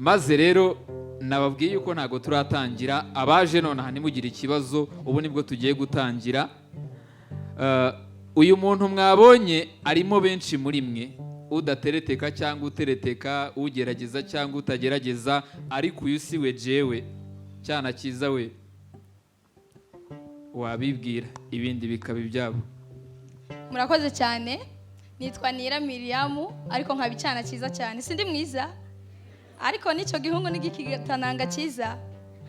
Maze rero nababwiye yuko ntabwo turatangira. Abaje nonaha ntimugire ikibazo, ubu nibwo tugiye gutangira. Uyu muntu mwabonye arimo benshi muri mwe, udatereteka cyangwa utereteka, ugerageza cyangwa utagerageza, ariko uyu si we. Jewe cyana cyiza we wabibwira, ibindi bikaba ibyabo. Murakoze cyane. Nitwa Nira Miriyamu, ariko nkaba icyana cyiza cyane. Sindi mwiza, ariko n'icyo gihungu n'igitananga cyiza,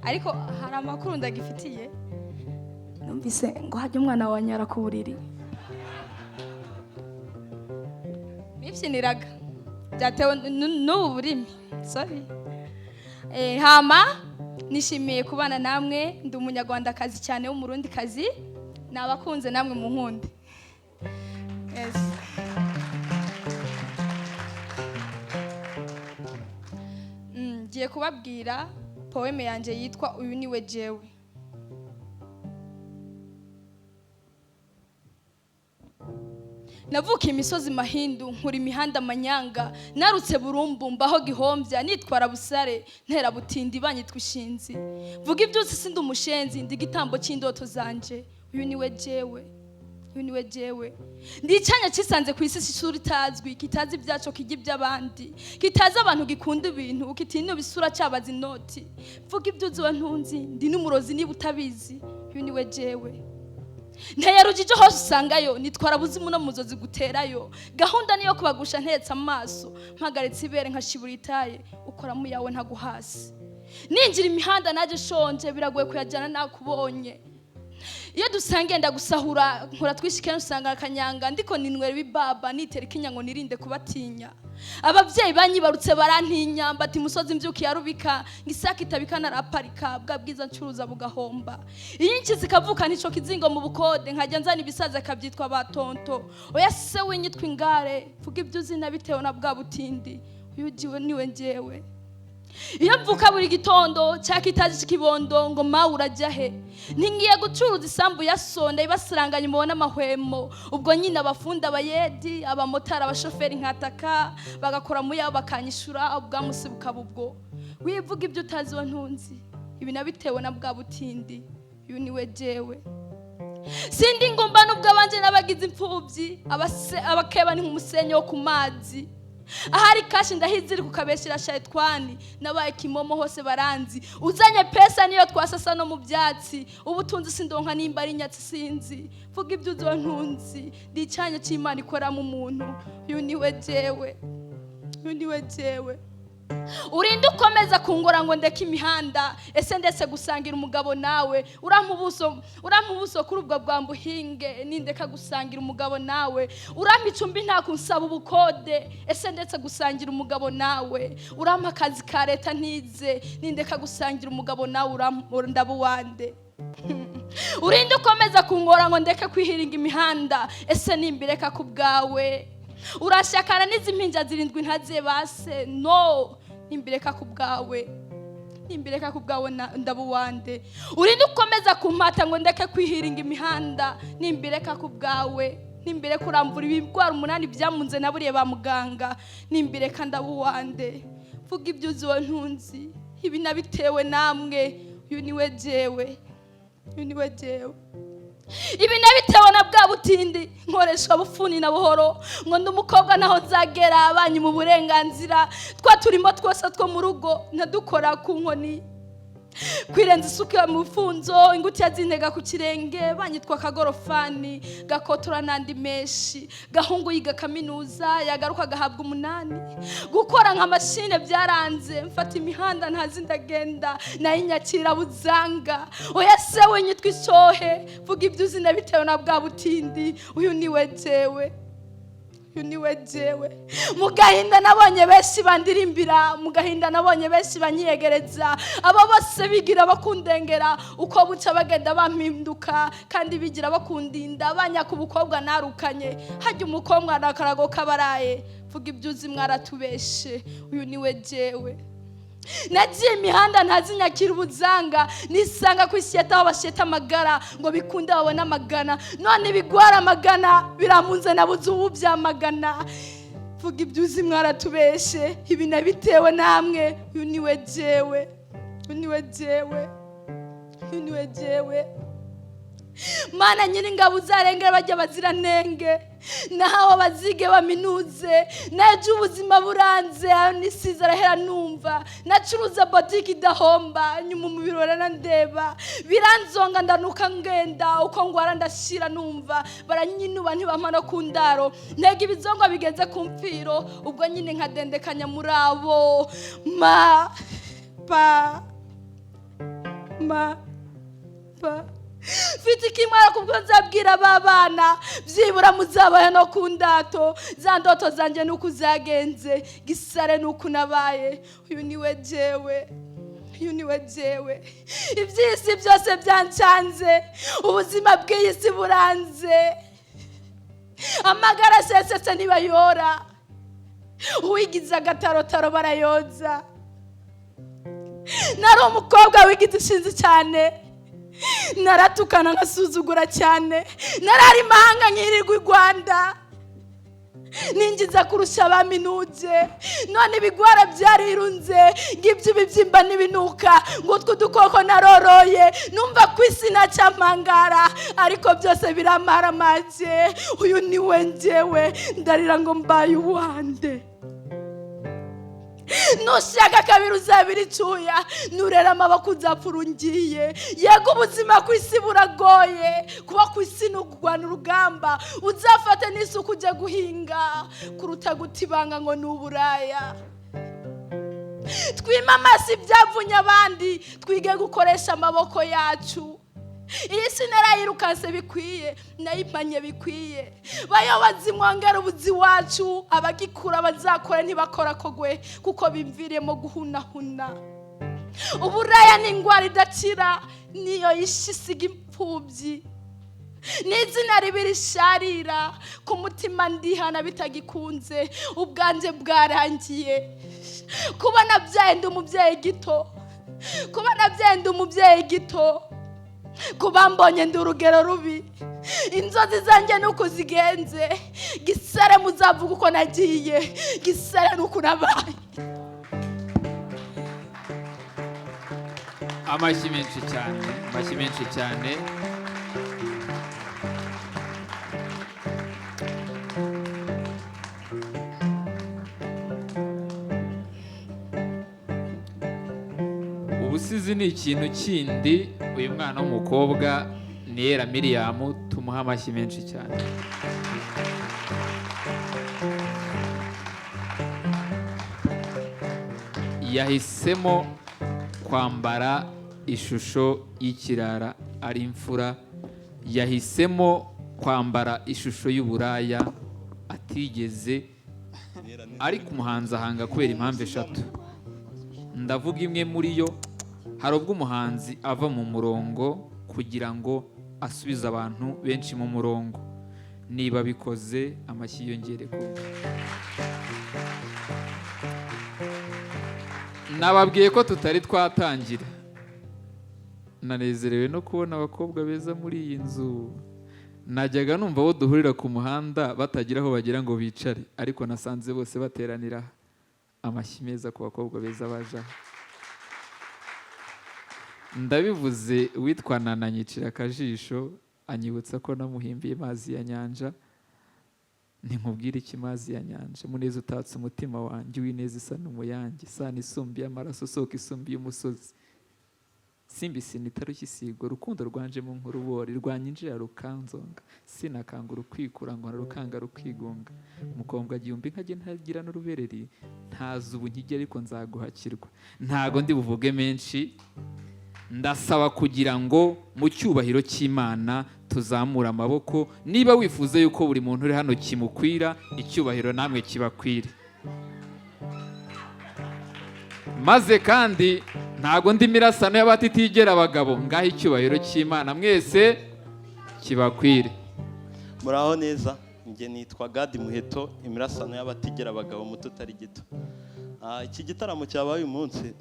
ariko hari amakuru ndagifitiye. Numvise ngo hajya umwana wa nyara ku buriri nibyiniraga, byatewe n'ubu burimi, sorry. Hama nishimiye kubana namwe. Ndi Umunyarwandakazi cyane w'Umurundikazi. Nabakunze, namwe mu nkunde. Yes. Ngiye kubabwira poème yanjye yitwa "Uyu ni we jewe". Navukiye imisozi mahindu, nkura imihanda manyanga, narutse burumbu, mbaho gihombya, nitwara busare, ntera butindi, banyitwa ishinzi. Vuga ibyutsi, sindi umushenzi, ndi igitambo cy'indoto zanje. Uyu ni we jewe, uyu ni we jewe. Ndi icyanya cyisanze ku isi, isura itazwi, kitazi ibyaco, kijya iby'abandi, kitazi abantu, gikunda ibintu, kitinuba isura, cyabaza inoti. Vuga ibyuzi wa ntunzi, ndi n'umurozi niba utabizi. Uyu ni we jewe. Nteye rujijo hose usangayo, nitwara buzimu no muzozi guterayo. Gahunda niyo kubagusha ntetse amaso, mpagaritse ibere nkashibura itaye, ukora mu yawe ntaguhasi. Ninjira imihanda naje shonje, biragoye kuyajyana nakubonye. Iyo dusangiye ndagusahura, nkora twishi kenshi usanga akanyanga, ndiko ninywera ibibaba, nitera ikinya ngo nirinde kubatinya. Ababyeyi banyibarutse barantinya, mbati musozi mbyuki ya rubika, ngisaka itabika naraparika, bwa bwiza ncuruza bugahomba. Iyo inki zikavuka ntico kizingo mu bukode, nkajya nzana ibisaza kabyitwa ba tonto. Oya se winyitwa ingare, vuga ibyo uzi nabitewe na bwa butindi. Uyu jiwe niwe njyewe. Iyo mvuka buri gitondo cyakitazi cy'ikibondo ngo mawe urajya he, ntingiye gucuruza isambu ya sonda ibasiranganye mubona amahwemo. Ubwo nyine abafunda, abayedi, abamotari, abashoferi nkataka bagakora mu yabo bakanyishura, ubwamusi bukaba ubwo. Wivuga ibyo utazi wa ntunzi, ibi nabitewe na bwa butindi. Uyu ni we jewe. Sindi ngumba nubwo abanje n'abagize imfubyi, abakeba ni nk'umusenyi wo ku mazi. Ahari kashi ndahiziri kukabeshera shayitwani, nabaye kimomo hose baranzi. Uzanye pesa niyo twasasa no mu byatsi. Ubutunzi sindonka nimba ari nyatsi sinzi. Vuga ibyo uzi wa ntunzi, ndi icyanya cy'Imana ikoramo umuntu. Uyu ni we jewe, uyu ni we jewe. Urinde ukomeza kungora ngo ndeke imihanda, ese ndetse gusangira umugabo nawe? Urampa ubuso, urampa ubuso kuri ubwo bwambu uhinge, nindeka gusangira umugabo nawe? Urampa icumbi nta kunsaba ubukode, ese ndetse gusangira umugabo nawe? Urampa akazi ka leta ntize, nindeka gusangira umugabo nawe ndaba uwande? Urinde ukomeza kungora ngo ndeke kwihiringa imihanda, ese nimbireka ku bwawe? Urashakana n'izi mpinja zirindwi ntaze base no, nimbireka ku bwawe, nimbireka ku bwawe ndaba uwande? Urinde ukomeza kumpata ngo ndeke kwihiringa imihanda, nimbireka ku bwawe, nimbireka uramvura ibirwara 8 byamunze naburiye ba muganga, nimbireka ndaba uwande? Vuga ibyo uzi wa ntunzi, ibi nabitewe namwe. Uyu ni we jewe, uyu ni we jewe. Ibi nabitewe na bwa butindi, nkoresha bufuni na buhoro ngo ndi umukobwa naho nzagera banyu mu burenganzira. Twa turimo twose two mu rugo ntadukora ku nkoni, kwirenza isuka mu bufunzo, ingutiya zintega ku kirenge, banyitwa akagorofani gakotora n'andi menshi. Gahungu yiga kaminuza yagaruka agahabwa 8, gukora nka mashine byaranze, mfata imihanda ntazi ndagenda nayinyakira buzanga. Oya se winyitwa icyohe, vuga ibyo uzi nabitewe na bwa butindi. Uyu ni we jewe, uyu ni we jewe. Mu gahinda nabonye benshi bandirimbira, mu gahinda nabonye benshi banyiyegereza, abo bose bigira bakundengera, uko buca bagenda bampinduka, kandi bigira bakundinda, banyaka ubukobwa narukanye. Hajya umukobwa nakarago kabaraye, vuga ibyo uzi mwaratubeshe. Uyu ni we jewe. Nagiye imihanda ntazinyakira ubuzanga, nisanga ku isiyete aho basheta amagara ngo bikunde babone amagana, none ibigwara amagana biramunze nabuze ubu byamagana. Vuga ibyo uzi, mwaratubeshe, ibi nabitewe namwe. Uyu niwe jewe, uyu niwe jewe, uyu niwe jewe. Mana nyiringabo, uzarengera bajya baziranenge, naho bazige baminuze. N'ejo ubuzima buranze, ayo nisize arahera. Numva nacuruza botike idahomba, nyuma umubiri uranandeba, biranzonga, ndanuka, ngenda uko ngwara ndashira. Numva baranyinuba, ntibampa no ku ndaro, ntega ibizongwa bigeze ku mfiro. Ubwo nyine nkadendekanya muri abo ma pa ma pa. Mfite ikimwara kubwo nzabwira aba bana, byibura muzabahe no ku ndato. Za ndoto zanjye nuko zagenze, gisare nuko nabaye. Uyu niwe jewe, uyu niwe jewe. Iby'isi byose byancanze, ubuzima bw'iyi si buranze. Amagara asesetse ntibayora, uwigize agatarotaro barayoza. Nari umukobwa wigize ishinzi cyane, naratukana nkasuzugura cyane, narari imahanga nkirirwa i Rwanda, ninjiza kurusha abaminuje. None ibigwara byarirunze, ngibyo ibibyimba n'ibinuka, ngo utwo udukoko naroroye. Numva ku isi ntacyampangara, ariko byose biramaramaje. Uyu ni we njyewe. Ndarira ngo mbaye uwande? Nushaka kabiri uzabira icyuya, nurera amaboko uzapfa urungiye. Yego, ubuzima ku isi buragoye, kuba ku isi ni ukurwana urugamba. Uzafate n'isuku ujye guhinga kuruta guta ibanga ngo ni uburaya. Twime amaso ibyavunye abandi, twige gukoresha amaboko yacu. Iyi si narayirukanse bikwiye, nayipanye bikwiye. Bayobozi, mwongera ubuzi wacu, abagikura bazakora ntibakora kogwe, kuko bimviriyemo guhunahuna. Uburaya ni indwara idakira, niyo yishisiga imfubyi n'izina ribi risharira ku mutima. Ndihana bitagikunze, ubwanjye bwarangiye. Kuba nabyaye ndi umubyeyi gito, kuba nabyaye ndi umubyeyi gito, kuba mbonye ndi urugero rubi. Inzozi zanjye ni uko zigenze. Gisare muzavuga uko nagiye, gisare ni uko nabaye. Amashyi menshi cyane, amashyi menshi cyane. Ubusizi ni ikintu kindi. Uyu mwana w'umukobwa ni Era Miriam, tumuha amashyi menshi cyane. Yahisemo kwambara ishusho y'ikirara ari imfura, yahisemo kwambara ishusho y'uburaya atigeze. Ariko umuhanzi ahanga kubera impamvu eshatu, ndavuga imwe muri yo. Hari ubwo umuhanzi ava mu murongo kugira ngo asubize abantu benshi mu murongo. Niba bikoze, amashyi yiyongere ku nababwiye ko tutari twatangira. Nanezerewe no kubona abakobwa beza muri iyi nzu. Najyaga numva abo duhurira ku muhanda batagira aho bagira ngo bicare, ariko nasanze bose bateranira aha. Amashyi meza ku bakobwa beza baje aha. Ndabivuze, uwitwa Nana nyicira akajisho, anyibutsa ko namuhimbiye mazi ya nyanja. Ntinkubwire iki mazi ya nyanja, muneza utatse umutima wanjye, uwineza isa n'umuyange, isano isumbiye amaraso, soko isumbiye umusozi, simbisi nitarushya isigo, rukundo rwanje mu nkurubori, rwanyinjira rukanzonga, sinakanga urukwikura ngo rukanga rukigunga, mukobwa gihumbi nkajye ntagira n'urubereri, ntazi ubu nkijya ariko nzaguhakirwa. Ntago ndi buvuge menshi, ndasaba kugira ngo mu cyubahiro cy'Imana tuzamure amaboko. Niba wifuza yuko buri muntu uri hano kimukwira, icyubahiro namwe kibakwire. Maze kandi ntago ndi mirasano y'abatitigera abagabo, ngaho icyubahiro cy'Imana mwese kibakwire. Muraho neza, njye nitwa Gadi Muheto, imirasano y'abatigera abagabo muto utari gito. Iki gitaramo cyabaye uyu munsi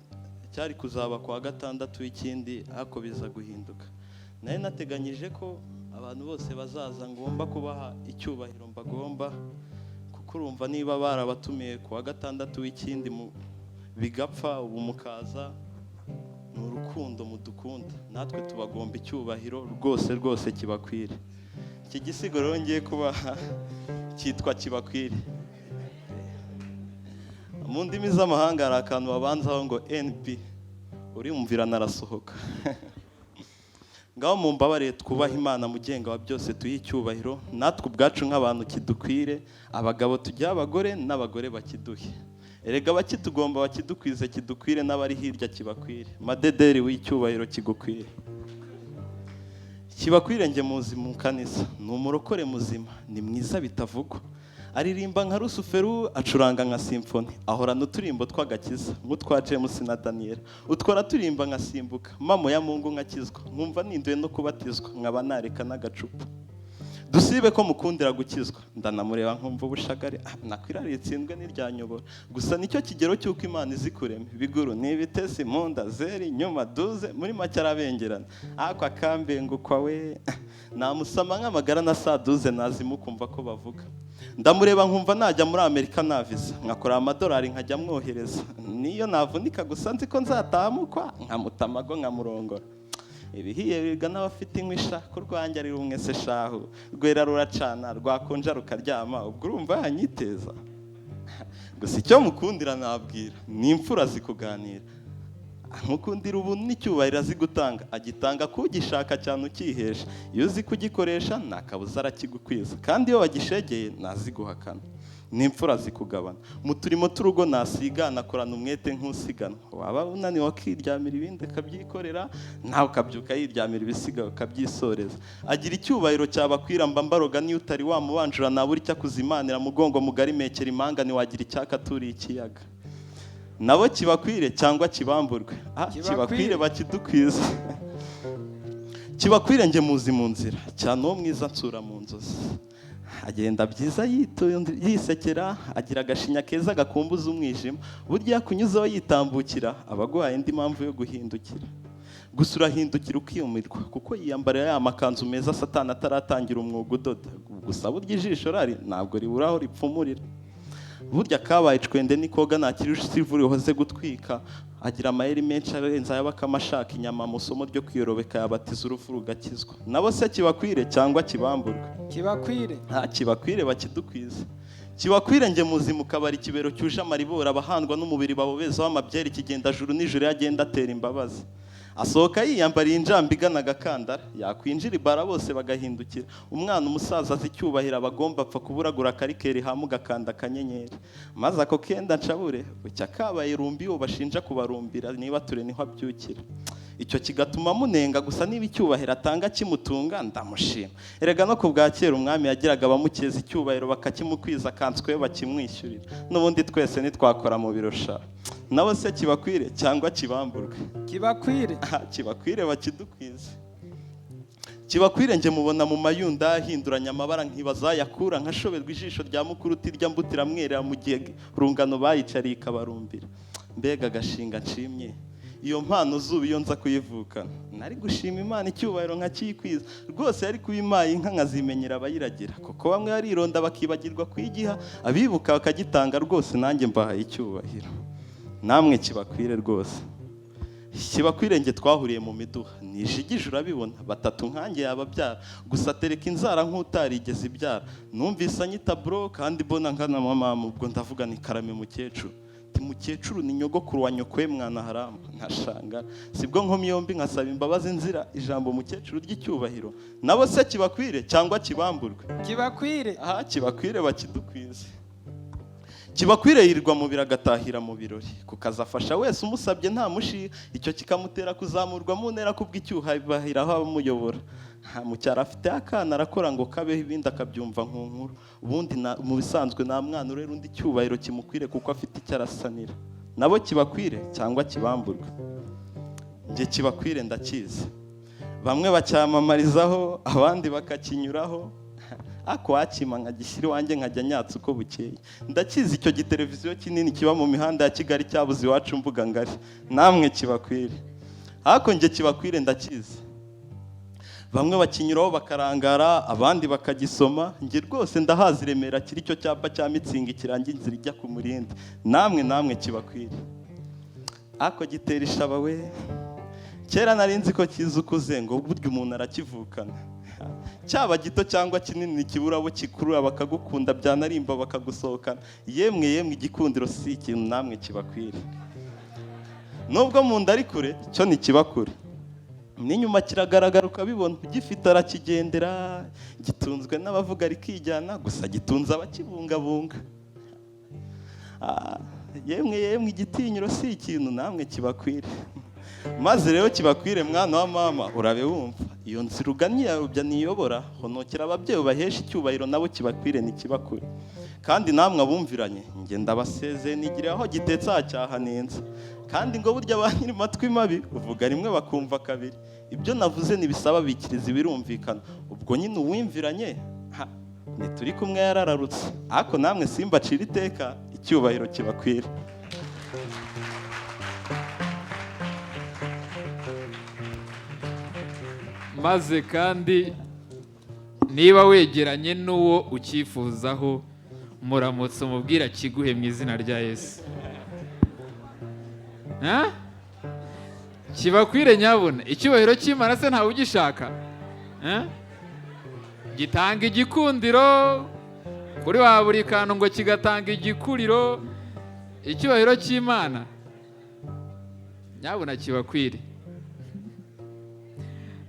cyari kuzaba kuwa gatandatu w'ikindi, ariko biza guhinduka. Nari nateganyije ko abantu bose bazaza ngomba kubaha icyubahiro mbagomba, kuko Kuko urumva niba barabatumiye ku wa gatandatu w'ikindi bigapfa, ubu mukaza, ni urukundo mudukunda, natwe tubagomba icyubahiro rwose rwose kibakwire. Iki gisigo rero ngiye kubaha cyitwa Kibakwire. Mu ndimi z'amahanga hari akantu babanzaho ngo NB, urimvira narasohoka. Ngaho mumbabarire twubahe Imana mugenga wa byose, tuyihe icyubahiro natwe ubwacu nk'abantu kidukwire. Abagabo tujye abagore n'abagore bakiduhe. Erega abakitugomba bakidukwize, kidukwire n'abari hirya kibakwire. Madederi w'icyubahiro kigukwire. Kibakwire nge muzi mu kanisa, ni umurokore muzima, ni mwiza bitavugwa. Aririmba nka Rusuferu, acuranga nka simfoni, ahorana uturimbo tw'agakiza nk'utwa James na Daniel. Utwo turimba nkasimbuka mamo ya Mungu, nkakizwa, nkumva ninduye no kubatizwa, nkaba nareka n'agacupa. Dusibe ko mukundira gukizwa, ndanamureba nkumva ubushagari. Nakwirariye itsindwe n'iryanyobora. Gusa nicyo kigero cy'uko Imana izi kurema biguru ni ibitesi munda zeri inyuma duze, muri make arabengerana. Ako akambengukwa we namusama nk'amagara na saa duze nazimukumva ko bavuga. Ndamureba nkumva najya muri Amerika nta visa, nkakora amadolari nkajya mwohereza, niyo navunika, gusa nzi ko nzatahamukwa nkamutamago nkamurongora. Ibihiye biga n'abafite inkwisha ko rwanjye ari rumwe se shahu, rwera ruracana, rwakonja rukaryama, ubwo urumva yanyiteza. Gusa icyo mukundira nabwira ni imfura zikuganira. Mukundira ubuntu n'icyubahiro azi gutanga, agitanga kugishaka cyane ukihesha. Iyo uzi kugikoresha nta kabuza arakigukwiza, kandi iyo wagishegeye ntazi guhakana. Ni imfura zikugabana mu turimo tw'urugo, nasigana akorana umwete nk'usiganwa. Waba unaniwe akiryamira, ibindi akabyikorera, nawe ukabyuka yiryamira, ibisigaye ukabyisoreza. Agira icyubahiro cyabakwira. Mba mbaroga niyo utari wamubanjura, nabura icyo akuzimanira. Mugongo mugari mekera impanga, ntiwagira icyaka aturiye ikiyaga. Nabo kibakwire cyangwa kibamburwe? Kibakwire bakidukwize. Kibakwire nge muzi mu nzira cyane, uwo mwiza nsura mu nzozi. Agenda byiza yisekera, agira agashinya keza gakumbuza umwijima. Burya kunyuzaho yitambukira aba aguhaye indi mpamvu yo guhindukira. Gusa urahindukira ukiyumirwa, kuko yiyambarira ya makanzu meza Satani ataratangira umwuga udoda. Gusa burya ijisho rari ntabwo ribura aho ripfumurira. Burya kabaye icwende nikoga, ntakirusha ivu rihoze gutwika. Agira amayeri menshi arenze ay'abakama ashaka inyama. Mu isomo ryo kwiyorobeka yabatiza urufu rugakizwa. Nabo se kibakwire cyangwa kibamburwe? Kibakwire. Nta kibakwire bakidukwize. Kibakwire nge muzi mu kabari, ikibero cyuje amaribora, abahandwa n'umubiri babobezaho amabyeri. Kigenda juru nijoro iyo agenda atera imbabazi, asohoka yiyambariye injamba igana agakandara, yakwinjira ibara bose bagahindukira, umwana umusaza azi icyubahiro abagomba apfa kuburagura akarikeri hama ugakanda akanyenyeri, maze ako kenda nshabure bucya kabaye rumbi, uwo bashinja kubarumbira niba ture niho abyukira. Icyo kigatuma munenga. Gusa niba icyubahiro atanga kimutunga, ndamushima. Erega no ku bwa kera umwami yagiraga abamukeza, icyubahiro bakakimukwiza, akanswe bakimwishyurira. N'ubundi twese ntitwakora mu biro sha. Nabo se kibakwire cyangwa kibamburwe? Kibakwire. Kibakwire bakidukwize. Kibakwire nge mubona mu mayunda ahinduranya amabara, nkibaza yakura, nkashoberwa. Ijisho rya mukuru utirya mbutira mwerera mu gihe rungano bayicariye ikabarumbira. Mbega agashinga nshimye! Iyo mpano zuba iyo nza kuyivukana, nari gushima Imana icyubahiro nkakiyikwiza rwose. Yari kubimaye inka nkazimenyera abayiragira, kuko bamwe barironda bakibagirwa kuyigiha, abibuka bakagitanga. Rwose nanjye mbahaye icyubahiro, namwe kibakwire rwose. Kibakwire nge twahuriye mu miduha, nijigije urabibona, batatu nkanjye yababyara. Gusa atereka inzara nk'utarigeze ibyara. Numvise anyita bro kandi mbona nkana mama, ubwo ndavuga ni karame mukecuru. Ti mukecuru ni nyogokuru wa nyokwe mwana haramu, nkashanga sibwo nkomi yombi nkasaba imbabazi nzira ijambo mukecuru ry'icyubahiro. Nabo se kibakwire cyangwa kibamburwe? Kibakwire. Aha kibakwire bakidukwize. Kibakwire yirirwa mu biro agatahira mu birori, kuko azafasha wese umusabye nta mushiha. Icyo kikamutera kuzamurwa mu ntera kubw'icyuhahira aho abamuyobora. Mu cyaro afite akana arakora ngo kabeho, ibindi akabyumva nku nkuru. Ubundi mu bisanzwe nta mwana urera undi. Icyubahiro kimukwire kuko afite icyo arasanira. Nabo kibakwire cyangwa kibamburwe? Njye kibakwire ndakizi. Bamwe bacyamamarizaho, abandi bakakinyuraho, ako wakima nkagishyira iwanjye nkajya nyatsa uko bukeye. Ndakizi icyo giteleviziyo kinini kiba mu mihanda ya Kigali cyabuze iwacu mbuga ngari. Namwe kibakwire. Ariko njye kibakwire ndakizi. Bamwe bakinyuraho bakarangara, abandi bakagisoma. Njye rwose ndahazi i Remera kiri icyo cyapa cya mitsingi kiranga inzira ijya ku Murindi. Namwe namwe kibakwire. Ako gitera ishaba we. Kera nari nzi ko kiza ukuze, ngo burya umuntu arakivukana. Cyaba gito cyangwa kinini kibura abo kikurura bakagukunda, byanarimba bakagusohokana. Yemwe yemwe, igikundiro si ikintu, namwe kibakwire. Nubwo mu nda ari kure, cyo ntikibakure. N'inyuma kiragaragara ukabibona, ugifite arakigendera. Gitunzwe n'abavuga rikijyana, gusa gitunze abakibungabunga. Ah, yemwe yemwe, igitinyiro si ikintu, namwe kibakwire. Maze rero kibakwire, mwana wa mama, urabe wumva iyo nzira ugannye yarubya niyobora. Honokera ababyeyi ubahesha icyubahiro, nabo kibakwire ntikibakure. Kandi namwe abumviranye, njye ndabasezeye, nigire aho gitetse hacyahaninze. Kandi ngo burya ba nyiri matwi mabi uvuga rimwe bakumva kabiri. Ibyo navuze ntibisaba bikiriza, birumvikana. Ubwo nyine uwimviranye ha, ntituri kumwe yarararutse. Ariko namwe simbacira iteka, icyubahiro kibakwire. Maze kandi niba wegeranye n'uwo ucyifuzaho, muramutse umubwira akiguhe mu izina rya Yesu. Ha? Kibakwire nyabuna. Icyubahiro cy'Imana se ntawe ugishaka? Ha? Gitanga igikundiro kuri wa buri kantu, ngo kigatanga igikuriro. Icyubahiro cy'Imana nyabuna kibakwire.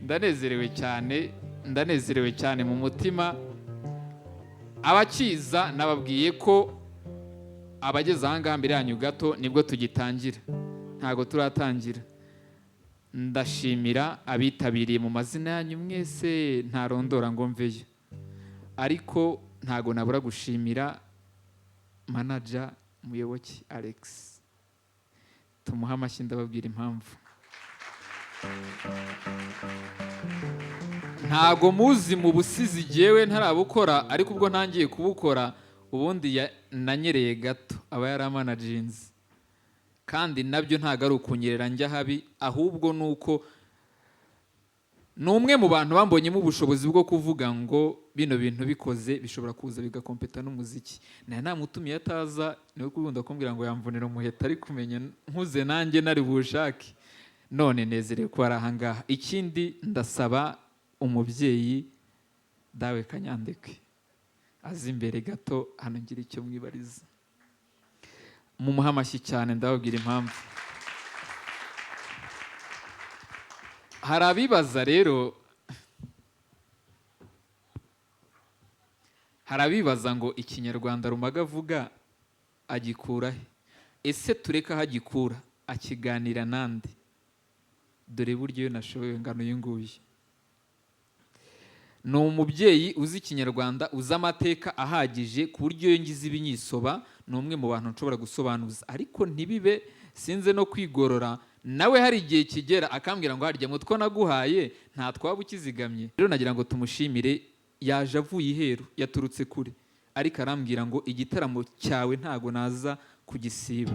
Ndanezerewe cyane, ndanezerewe cyane mu mutima. Abakiza nababwiye ko abageze aha ngaha mbere yanyu gato nibwo tugitangira, ntabwo turatangira. Ndashimira abitabiriye mu mazina yanyu mwese, ntarondora ngo mveyo, ariko ntabwo nabura gushimira manager Muyoboke Alex. Tumuhe amashyi, ndababwira impamvu. Ntago muzi mu busizi, jyewe ntarabukora, ariko ubwo ntangiye kubukora ubundi nanyereye gato aba yaramanaginze. Kandi nabyo ntago ari ukunyerera njya habi, ahubwo nuko ni umwe mu bantu bambonyemo ubushobozi bwo kuvuga ngo bino bintu bikoze bishobora kuza bigakompeta n'umuziki. Nari namutumiye ataza, niwe kubunda kumbwira ngo yamvunira umuheto, ari kumenya nkuze nanjye nari bushake. None nezerewe ko ari aha ngaha. Ikindi ndasaba umubyeyi Dawe Kanyandekwe aze imbere gato hano ngira icyo mwibariza. Mumuhe amashyi cyane, ndababwira impamvu. Hari abibaza rero, hari abibaza ngo ikinyarwanda Rumaga avuga agikura he? Ese tureke aho agikura, akiganira nande? Dore buryo iyo nashoboye ngano uyu nguyu. Ni umubyeyi uzi ikinyarwanda, uzi amateka ahagije, ku buryo iyo ngize ibinyisoba ni umwe mu bantu nshobora gusobanuza, ariko ntibibe sinze no kwigorora. Nawe hari igihe kigera akambwira ngo harya mutwo naguhaye nta twaba ukizigamye. Rero nagira ngo tumushimire, yaje avuye iheru, yaturutse kure, ariko arambwira ngo igitaramo cyawe ntago naza kugisiba.